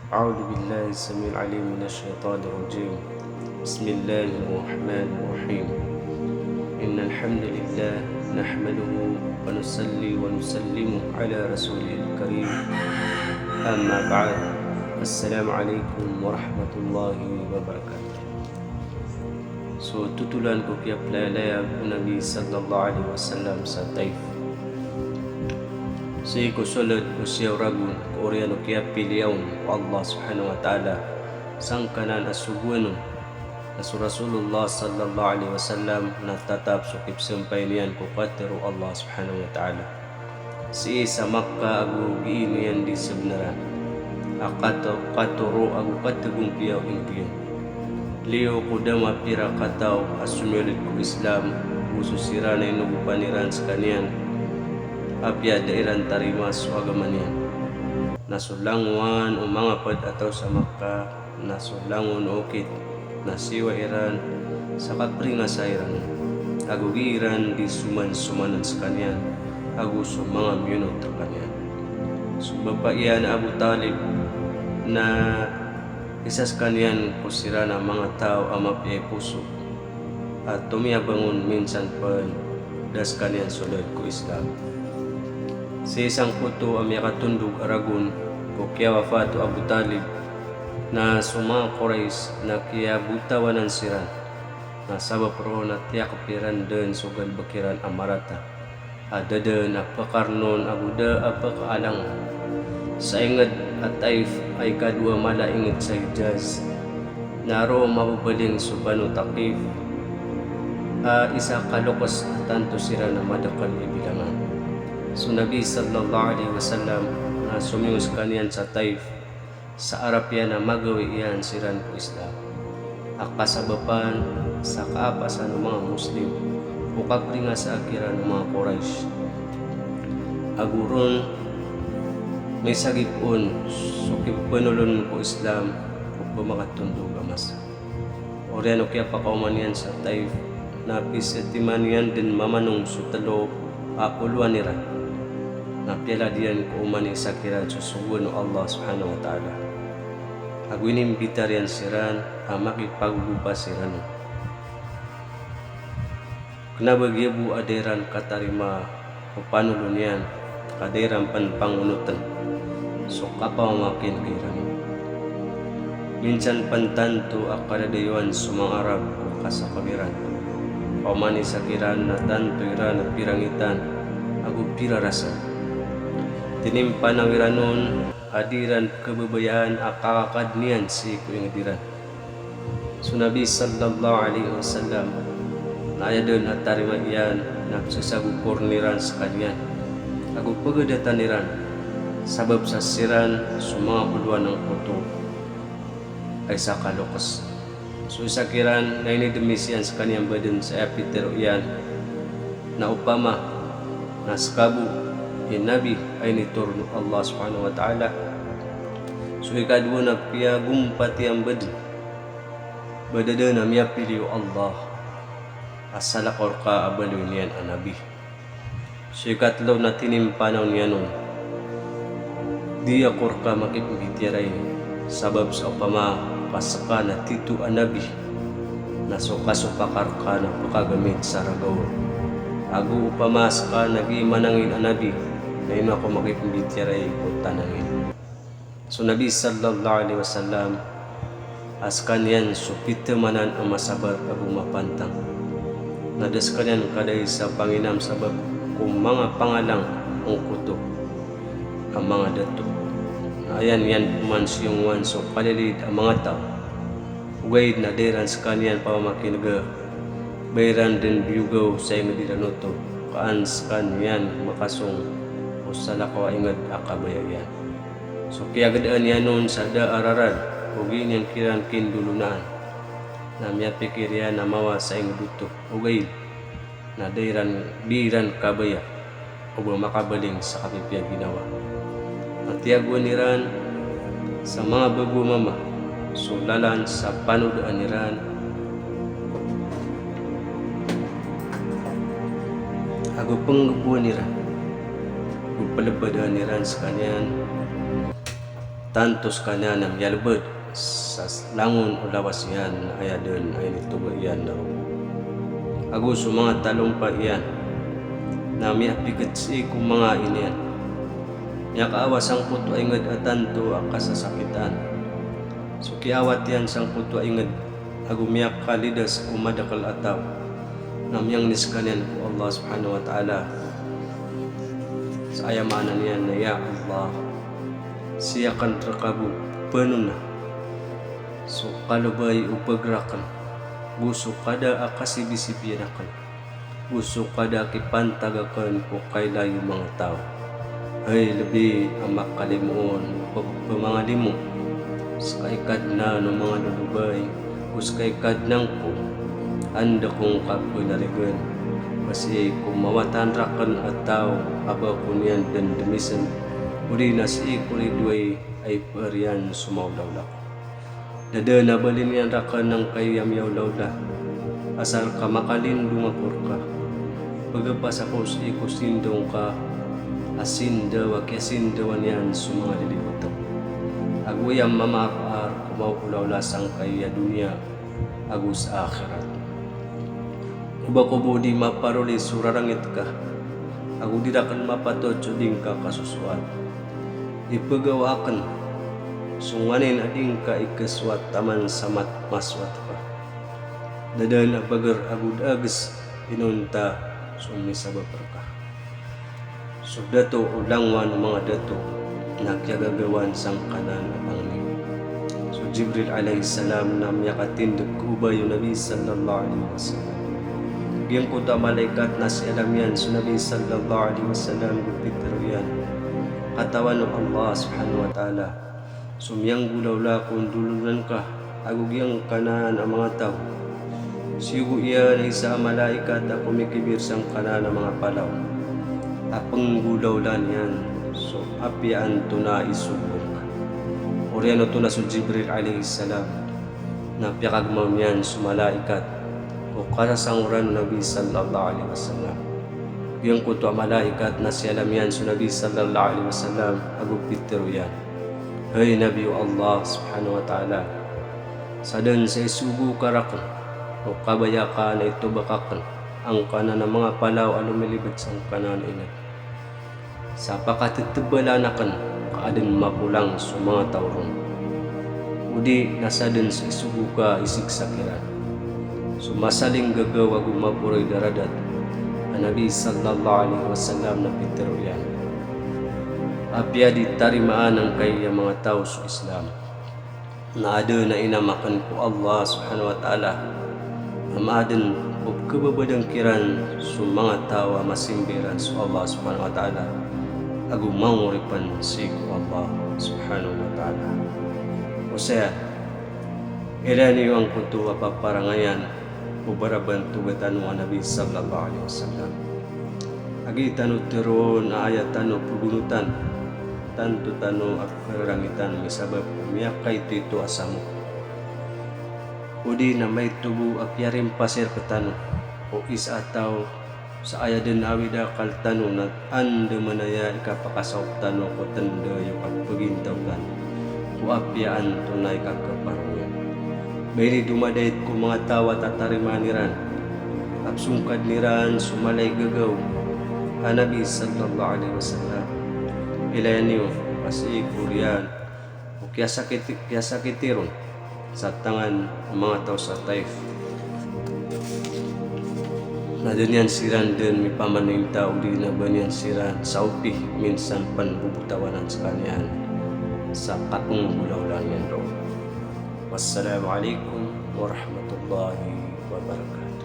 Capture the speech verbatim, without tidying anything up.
أعوذ بالله السميع العليم من الشيطان الرجيم. بسم الله الرحمن الرحيم. إن الحمد لله نحمده ونصلي ونسلم على رسوله الكريم. أما بعد. السلام عليكم ورحمة الله وبركاته. So totolan ko kiyaplayalaya o Nabi sallallahu alaihi wasallam sa Taif. Sii ko soled o siyaw ragon ko oriyan o kiyapiliya on o Allah subhanahu wa ta'ala sangkanan a sogoan on, na so Rasulullah sallallahu alaihi wasallam na tatap so kipsampay niyan ko katharo o Allah subhanahu wa ta'ala. Sii sa Makkah ago gii niyan di sabnaran a kato-, katoro ago katagompiya o inggiyan. Liyo ko da mapira kataw a somiyold ko Islam, go so siran na inogopan iran skaniyan, apiya da iran tarima so agama niyan. Na so langowan o manga pd a taw sa Makkah, na so langon o okit na siyowa iran sa kapringasa iran on, ago gii iran di soman-somanan skaniyan ago so manga miyonot rkaniyan. So bapa iyan a Abu Talib na isa skaniyan ko siran a manga taw a mapiya i poso a tomiyabang on, minsan pn da skaniyan soled ko Islam. Sii sangkoto a miyakatondog a ragon ko kiyawafat o Abu Talib, na so manga Quraysh na kiyabotawanan siran, na sabap roo na tiyakp iran dn so galbk iran a marata a da dn a pkarnon ago da a pkaalang. Sa ingd a Taif a ikadowa mala a ingd sa Hijaz, na roo mababaling so Banu Thaqif a isa ka loks a tanto siran a madakl i bilangan. So Nabi sallallahu alaihi wasallam na somiyowa skaniyan sa Taif sa arap iyan a magawii iyan siran ko Islam, a kasabapan sa kaapasan o manga Muslim o kapringasaa kiran o manga Quraysh. Ago ron misagip on so kipnolon ko Islam ko pmakatondog a masa. Oriyan o kiyapakaoma niyan sa Taif na pisatiman iyan dn mamanong so tlo a olowan iran. Na piyalad iyan ko oman i isa kiran so sogoan o Allah subhanahu wa ta'ala. Ago inimbitar iyan siran a makipagogopa siran. Kna ba giya bo a da iran katarima o panolon iyan, ka da iran pn pangonotn so kapamamakin'g iran. Minsan pn tanto a kadadayowan so manga Arab ko kasakal iran. Ka oman i isa kiran na tanto iran a pirangitan ago pirarasan. Tinimpanaw iran on a di iran kababayaan a kakakad niyan sii ko ingd iran. So Nabi sallallahu alaihi wasallam na aya dn a tarima iyan na pzasagokor iran skaniyan ago pagadatan iran, sabap sa siran so manga olowan angkoto a isa ka loks. So isa kiran na inidmis iyan skaniyan badn sa aya pitharo iyan na opama na ska bo i Nabi a initoron o Allah subhanahu wa ta'ala, so ikadowa na piyagompat iyan badn ba da dn a miyapili o Allah a salakaw rka a baloy niyan a nabi. So ikatlo na tinimpanaw niyan on, di ako rka makipmbitiyarai, sabap sa opama ka ska na tito a nabi, na so kasopak rka na pkagamit sa ragaw. Ago opama ska na gii manangin a nabi, na ino ako makipmbitiyarai ko tanangin. So Nabi sallallahu alaihi wasallam a skaniyan so pithamanan a masabar ago mapantang. Na da skaniyan kadai sa panginam sabap ko manga pangalang angkoto a manga dato. Na aya niyan pman siyongowan so kalilid a manga taw. Ogaid na da iran skaniyan pamamakin'ga ba iran dn biyogaw sa ingd iran oto, ka an skaniyan makasong o salakaw a ingd a kabaya iyan. So kiyagdaan iyan on sa da a rarad, ogaid niyan kiran kindolonaan. Na miyapikir iyan a mawa sa ingd oto, ogaid na da iran, di iran kabaya o ba makabaling sa kapipiya ginawa. Na tiyagoan iran sa manga bago a mama so lalan sa panodaan iran ago pnggboan iran, go plbadaan iran skaniyan. tanto skaniyan na miyalbed sa langon o lawas iyan na aya den a initoba iyan na rogo. Ago so manga talompa iyan na miyapiket sii ko manga ai niyan. Miyakaawa sangkoto a inged a tanto a kasasakitan. So kiyaawat iyan sangkoto a inged ago miyakalidas ko madakel a taw na miyangni skaniyan ko Allah Subhanahu wa Ta'ala. Sa aya maana niyan na, ya Allah, siyaken reka bo peno na so kalobay o peg raken, go so kada a kasibisibiyan aken, go so kada a kipantag aken ko kailay o manga taw. Hay lebi a makalimoon o pe-, pemangalimo, seka i Kadnan o manga lolobay, go seka i Kadnan ko, anda ko ngka penarigen, ba sii ko mawatan raken a taw a ba ko niyan den demisen, odi na sii ko ridoay a ipeer iyan so maolaola. Da den a balin iyan raken angkai a miyaolaola, asar ka makalindong ako reka. Pegepas ako sii ko sindong ka a sindaw a kiyasindawan iyan so manga lilibeteng. Ago aya mamaapar ko maolaola sangkai a doniya ago sa akhirat. Oba ko bo di maparoli so rarangit ka, ago di raken mapatot so di ngka kasosoat. Ipegawa aken so nganin a di ngka ikesoat taman sa mat-, masoat ka. Da den a pager ago da ages inonta so misabap reka. So dato o langowan o manga dato na kiyagagawan sangkanan a pangni. So Jibril alayhis salam na miyakatindeg ko obay o Nabi sallallahu alayhi wasallam. Giyangkoto a malaikat na siyalam iyan so Nabi sallallahu alayhi wasallam go pitharo iyan, katawan o Allah Subhanahu wa Ta'ala so miyanggolawla ko ndololonan ka ago giyangkanan a manga taw. Siyogo iyan a isa a malaikat a komikibir sangkanan a manga palaw a penggolawlaan iyan so apiya antonaa i sogoan ka. Oriyan oto na so Jibril alayhis salam na piyakagemaw niyan so malaikat ko kasasangoran o Nabi sallallahu alayhi wasallam. Giyangkoto a malaikat na siyalam iyan so Nabi sallallahu alayhi wasallam ago pitharo iyan, hay Nabi o Allah Subhanahu wa Ta'ala, sadn sa isogo ka raken o kabaya ka na itobak aken angkanan a manga palaw a lomilibet sangkanan a inged. Sa pakatetebalan aken ka adn mapolang so manga taw ron. Odi na sadn sa isogo ka isiksa kiran so masalinggagaw ago maporo i daradat a Nabi sallallahu alayhi wasallam na pitharo iyan, apiya di tarimaan angkai a manga taw so Islam na adn a inam aken ko Allah Subhanahu wa Ta'ala a maadn o pkhababadn kiran so manga taw a masimba iran so Allah Subhanahu wa Ta'ala ago mangoripen sii ko Allah Subhanahu wa Ta'ala. Osaya, ilaya niyo angkoto a paparangayan o barabantoga tano a Nabi sallallahu alayhi wasallam. A gii tano teroon a aya tano pegonotan, tanto tano a kerarangitan misabap ko miyakaitoito a samok. Odi na maito bo a kiyarimpasi rektano o isa a taw sa aya dn a awid a akal tano na andamanaya i kapakasaop tano ko tanda iyo kapagintaw tano ko apiya antonaa i kakeparongan. Ba ini domadait ko manga taw a tatarimaan iran a psongkadn iran so mala i gagaw a Nabi sallallahu alayhi wasallam. Ilaya niyo a sii ko oriyan o kiyasakiti, kiyasakiti ron sa tangan o manga taw sa Taif. Na da niyan siran dn mipamaninta odi na ba niyan siran saopi minsan pn bobotawanan skaniyan sa kapenggolawlaan iyan roo. Wassalamu alaykum warahmatullahi wabarakatuh.